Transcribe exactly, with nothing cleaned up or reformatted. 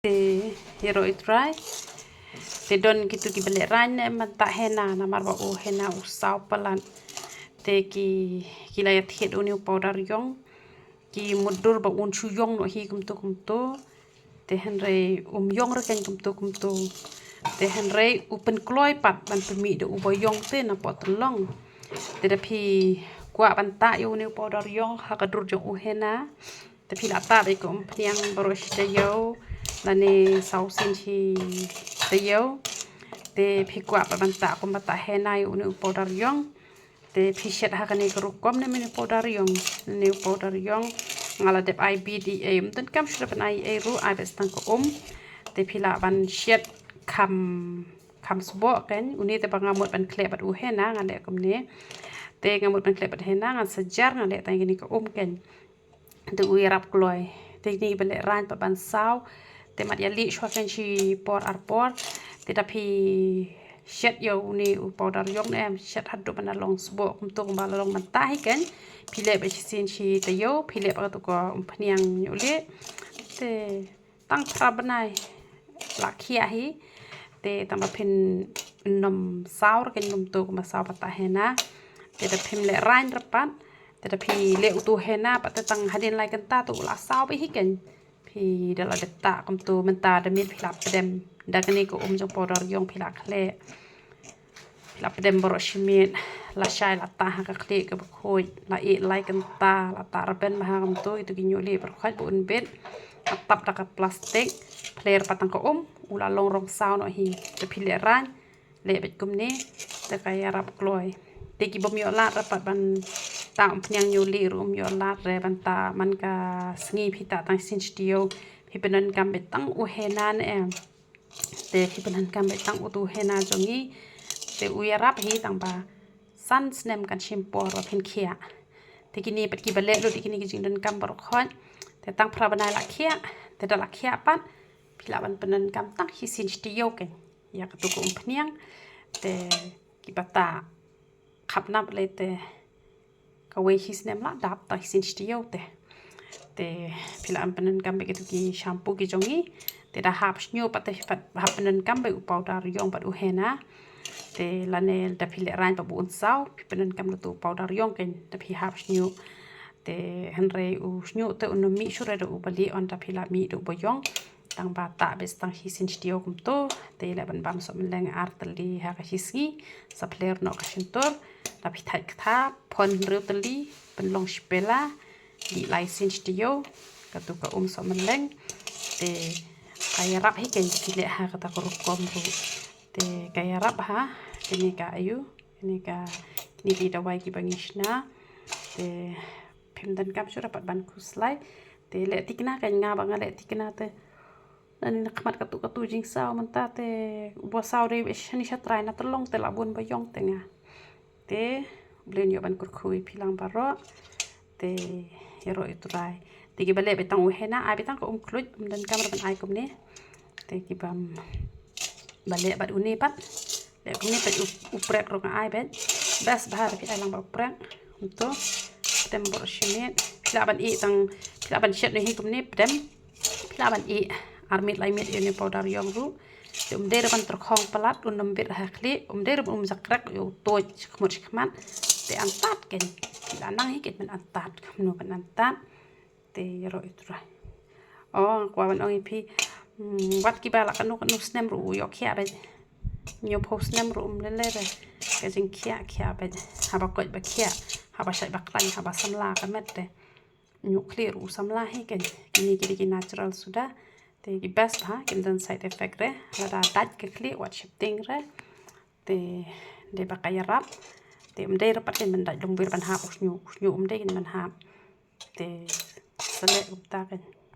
Te ïaroh ïa u trai. Te don kitu kiba lehraiñ ne em ban tah henna namar ba u henna u saw palat. Te ki ki la ïathied une u powder ïong. Ki mutdur ba un shu ïong noh hi kumtu kumtu. Te hynrei um ïong re kein kumtu kumtu. Te hynrei u pynkloi pat ban pynmih da uba ïong te na poh tyllong. Te da phi kwah ban tah ïa une u powder ïong ha ka dur jong u henna. Te phi lah tah beit ka umphniang baroh shi taïew lane saw sien shi taïew. Te phi kwah pat ban tah kumba tah henna ïa une u powder ïong. Te phi shet ha kane ka rukom ne mane u powder ïong, ne u powder ïong. Nga la dep ai bit ei ei, ym donkam shuh ban ai ei ruh, ai beit tang ka um. Te phi lah ban shet kham kham sboh kein, une te ba nga mut ban khleh bad u henna nga leh kumne. Te nga mut ban khleh bad henna ngan sa jar nga leh tang kane ka um kein. Te u ïarap kloi. Te kine ba lehraiñ pat ban saw. Te mat ïalih shuwa kein shi por ar por. Te da phi shet ïa une u powder ïong ne em, shet haduh ban da long sboh kumtu kumba la long mynta hi kein. Phi leh beit shisien shi taïew, phi leh beit katu ka umphniang ñiuhlih. Te tang phra bnai la khiah hi. Te tang ba phin nym saw re kein kumtu kumba saw ba tah henna. Te da phim lehraiñ re pat. Te da phi leh utu henna pat te tang hadien lai kynta tu u la saw beit hi kein. Phi da la dep tah kumtu mynta da miet phi la pdem da kane ka um jong powder ïong phi la khleh. Phi la pdem baroh shi miet, la shai la tah ha ka khlieh kaba khuid, la ïeh lai kynta, la tah rben bha kumtu, itu ki ñiuhlih baroh khoit ba un bit. La tap da ka plastik, pler pat tang ka um, u la long rong saw noh hi. Te phi lehraiñ, leh beit kumne, te ka ïarap kloi. Te ki bym ïoh lad re pat ban tah umphniang ñiuhlih ruh ym ïoh lad re ban tah man ka sngi phi tah tang shisien shi taïew, phi pyndonkam beit tang u henna ne em. Te phi pyndonkam beit tang utu henna jong ngi. Te u ïarap hi tang ba san snem kan shim por ba phin khiah. Te kine pat kiba leh lut ïa kine ki jingdonkam baroh khoit. Te tang phra bnai la khiah, te da la khiah pat. Phi lah ban pyndonkam tang shisien shi taïew kein. Ïa katu ka umphniang. Te kiba tah khapnap lei te kawei shi snem la dap tang shisien shi taïew te. Te phi lah ban pyndonkam beit kitu ki shampoo ki jong ngi. Te da hap shñiuh pat te phi pat hap pyndonkam beit u powder ïong bad u henna. Te lane da phi lehraiñ pat ba un saw phi pyndonkam kitu u powder ïong kein da phi hap shñiuh. Te hynrei u shñiuh te un ym mih shuh re da uba lieh, hynda phi lah mih da uba ïong. Tang ba tah beit tang shisien shi taïew kumtu. Te leh ban bam sohmylleng ar tylli ha ka shi sngi. Sa pler noh ka shyntur. Da phi thait ktha, phon hynriew tylli, pynlong shi pela, dih lai sien shi taïew, katu ka um sohmylleng. Te ka ïarap hi kein phi leh ha kata ka rukom ruh. Te ka ïarap ha, kane ka aiu, kane ka, kine ki dawai kiba ngi shna. Te phim donkam shuh re pat ban khuslai. Te leh thikna kein, nga ba nga leh thikna te. Lane na khmat katu katu jingsaw mynta te uba saw dei beit shane shatrai na tyllong te la bun ba ïong te nga. Te U Blei un ïoh ban kyrkhu ïa phi lang baroh. Te ïaroh ïa u Trai. Te kiba leh beit tang u henna, ai beit tang ka um khluit, ym donkam re ban ai kumne. Te kiba, ba leh bad une pat. Leh kumne pat u, u prek ruh nga ai beit. Best bha re phi ai lang bad u prek. Kumtu. Pdem baroh shi miet. Phi lah ban ïeh tang, phi lah ban shet noh hi kumne, pdem. Phi lah ban ïeh ar miet lai miet ïa une u powder ïong ruh. Te um dei re ban tyrkhong palat, un ym bit ha khlieh, um dei re ban um jakrek ïa u tuid shakhmut shakhmat. Te antad kein, phi lah nang hi kein ban antad, kumno ban antad. Te ïaroh ïa u Trai. Oh, nga kwah ban ong ïa phi, hmm, wat kiba la kano kano snem ruh u ïoh khiah beit. Hynñiewphew snem ruh um lei lei re. Ka jingkhiah khiah beit. Haba koit ba khiah, haba shait ba khlaiñ, haba samla ka met te. Ñiuh khlieh ruh u samla hi kein. Kine ki dei ki natural suda. Te ki best bha, kim don side effect re. Lada dait ka khlieh wat sheptieng re. Te dei ba ka ïarap. Te um dei re pat kein ban dait lyngngoh ban hap u shñiuh. U shñiuh um dei kein ban hap. Te sa leh kumta kein.